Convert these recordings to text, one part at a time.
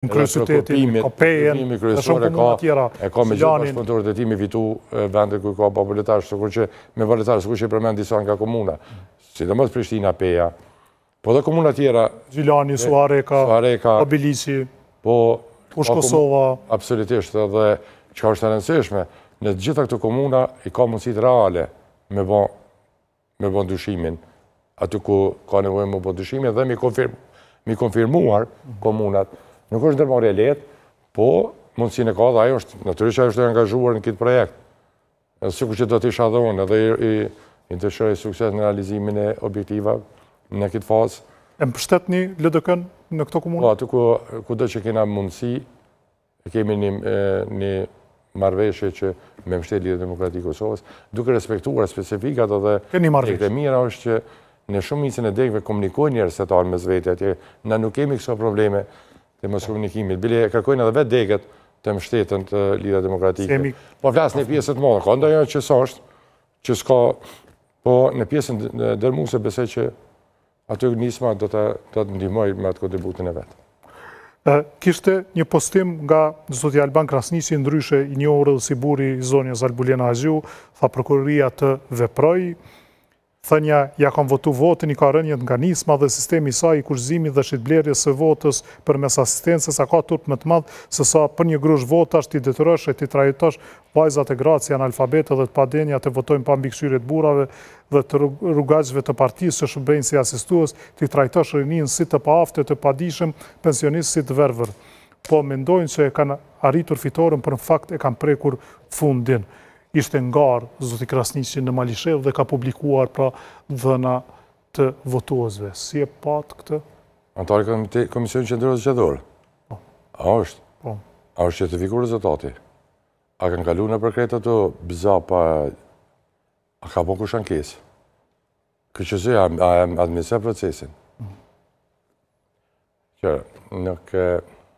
Në kryeqytetin, ka Pejën, dhe shumë komuna tjera, E ka me gjithë bashkëpunëtorët e tij me fitu vende ku ka pa balotazh, sikur që me balotazh, sikur që i përmend disa nga komuna. Sidomos Prishtina, Peja, po dhe komuna tjera. Gjilani, Suhareka, Obiliqi, po, Fushë Kosova. Absolutisht, edhe çka është e rëndësishme, në të gjitha këto komuna i ka mundësitë reale me bo me bo ndryshimin, aty ku ka nevojë me bo ndryshimin dhe mi konfirmuar komunat. Nuk është ndërmarrje e lehtë, po mundësinë e ka dhe ajo është, natyrisht që ajo është e angazhuar në këtë projekt. Edhe sikur që do të isha dhe unë, edhe i, i dëshiroj sukses në realizimin e objektivave në këtë fazë. E mbështetni LDK-në në këto komuna? Po, aty ku, kudo që kena mundësi, E kemi një, një marrëveshje që me mbështet Lidhjen Demokratike të Kosovës, duke respektuar specifikat edhe degët e mira është që në shumicën e degëve komunikojnë njerëzit e tanë mes vete atje, na nuk kemi këso probleme të moskomunikimit. Bile e kërkojnë edhe vetë degët të mbështeten te Lidhja Demokratike. Po flas në pjesën të madhe, ka ndonjë që s'është, që s'ka, po në pjesën dërmuese besoj që Aty Nisma do të do të ndihmojë me atë kontributin e vet. Kishte një postim nga zoti Alban Krasniqi, ndryshe i njohur edhe si burri i zonjës Albulena Haxhiu, tha prokuroria të veprojë, thënia ja kam votu votën i ka rrënjët nga Nisma dhe sistemi i saj i kushtëzimit dhe shitblerjes së votës përmes asistencës, a ka turp më të madh se sa për një grusht votash t'i detyrosh e t'i trajtosh vajzat e gratë si analfabete dhe të padenja të votojnë pa mbikëqyrje të burrave dhe të rrugaçëve të partisë që shërbejnë si asistues, t'i trajtosh rininë si të paaftë e të padijshëm, pensionistë si të verbër. Po mendojnë që e kanë arritur fitoren, por në fakt e kanë prekur fundin. Ishte në garë zoti Krasniqi në Malishevë dhe ka publikuar pra dhëna të votuesve. Si e patë këtë? Anëtar i Komisionit Qendror Zgjedhor? Po. A është? Po. A është certifiku rezultati? A kanë kalu nëpër krejt ato bzapa A ka bo kush ankesë? KQZ-ja, a e administron procesin? Që, nuk...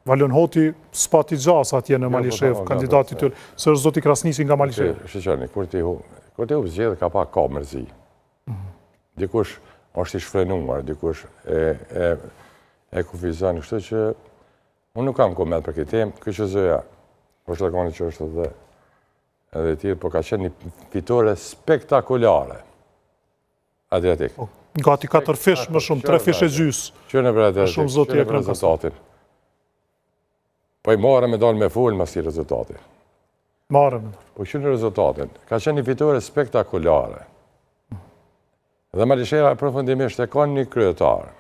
Valon Hoti s'pati gjasa atje në jo, po, Malishevë, po, kandidati i tyre, se është zoti Krasniqi nga Malishevë. Shiqoni, kur ti kur ti hup zgjedhjet, ka pak ka mërzi. Mhm. Dikush është i shfrenuar, dikush e, e, e kufizon, kështu që unë nuk kam koment për këtë temë, KQZ-ja, është organi që është dhe edhe tjerë, po ka qenë një fitore spektakulare. Adriatik. Po, gati 4 fish, më shumë, 3 fish e gjysë. Qërë në për Adriatik, shumë zoti e krem rezultatin. Po i marrë me dalë me folë mas këtij rezultati. Marrë me dalë. Po qërë në rezultatin. Ka qenë një fitore spektakulare. Dhe Malisheva përfundimisht e ka një kryetar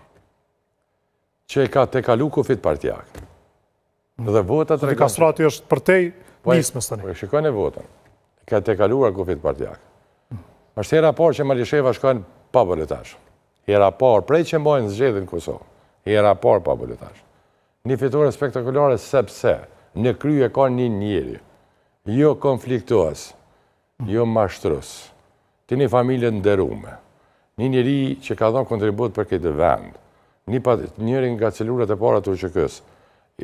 që e ka tejkalu kufijtë partiak. Dhe vota të Kastrati është përtej po Nismës tani. Po e shikoni votën. Ka tejkaluar kufijtë partiak. Është hera e parë që Malisheva shkon pa balotazh. Hera e parë prej që mbajnë zgjedhjet në Kosovë. Hera e parë pa balotazh. Një fitore spektakulare sepse në krye ka një njeri. Jo konfliktues, jo mashtrus. Të një familje të nderume. Një njeri që ka dhënë kontribut për këtë vend. Një njëri nga celulat e para të UÇK-së.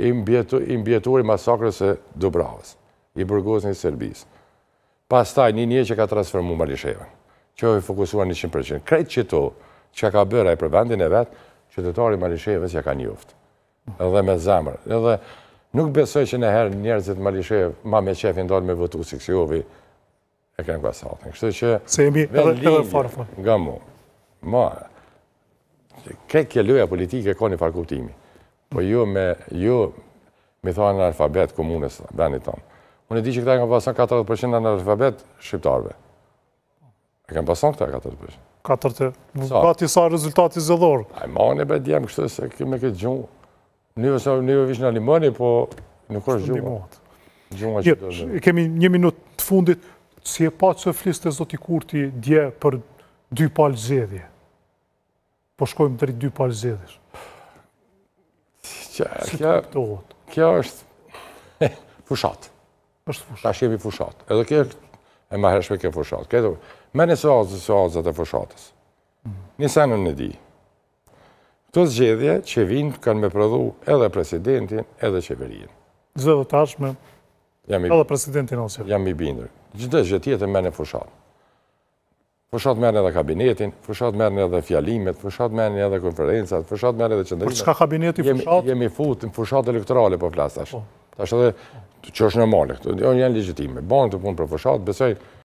I mbijetuari i masakrës së Dubravës. I burgosur i Serbisë. Pastaj një njeri që ka transformu Malishevën. Që u fokusua 100%. Krejt qëto që ka bërë ai për vendin e vet, qytetari i Malishevës ja ka njoftë. Edhe me zemër. Edhe nuk besoj që njëherë njerëzit Malishevë ma me qef janë dalë me votu si kësi Ekrem Kastratin. Kështu që... Se jemi edhe edhe farë farë. Nga mu. Ma, ke kjo loja politike ka një farë kuptimi. Po jo me, jo me thonë analfabet komunës, vendit tonë. Unë e di që këta e kanë pason 40% analfabet shqiptarve. E kanë pason këta 40%. 40, gati sa rezultati zgjedhor. A i ma ne be djem kështu se me këtë gjuhë, Neve sa neve vish na limoni, po nuk është gjuha. Gjuha që do të. Kemi një minutë të fundit, si e patë që fliste zoti Kurti dje për dy palë zgjedhje. Po shkojmë drejt dy palë zgjedhjesh. Si të kuptohet? Kjo është fushatë. Është fushatë. Tash jemi fushatë. Edhe kjo e ma hershme kjo fushatë. Kjo me një seancë, seancat e fushatës. Mm. Një sen unë e di. Këto zgjedhje që vijnë kanë me prodhu edhe presidentin edhe qeverinë. Zgjedhjet e ardhshme edhe presidentin ose. Jam i bindur. Çdo gjë tjetër merrne fushatë. Fushatë merrni edhe kabinetin, fushatë merrni edhe fjalimet, fushatë merrni edhe konferencat, fushatë merrni edhe qëndrimet. Për çka kabineti fushatë? Jemi fut në fushatë elektorale, po flas tash. Po. Tash edhe, që është normale, këto janë legjitime. Banë të punë për fushatë, besoj,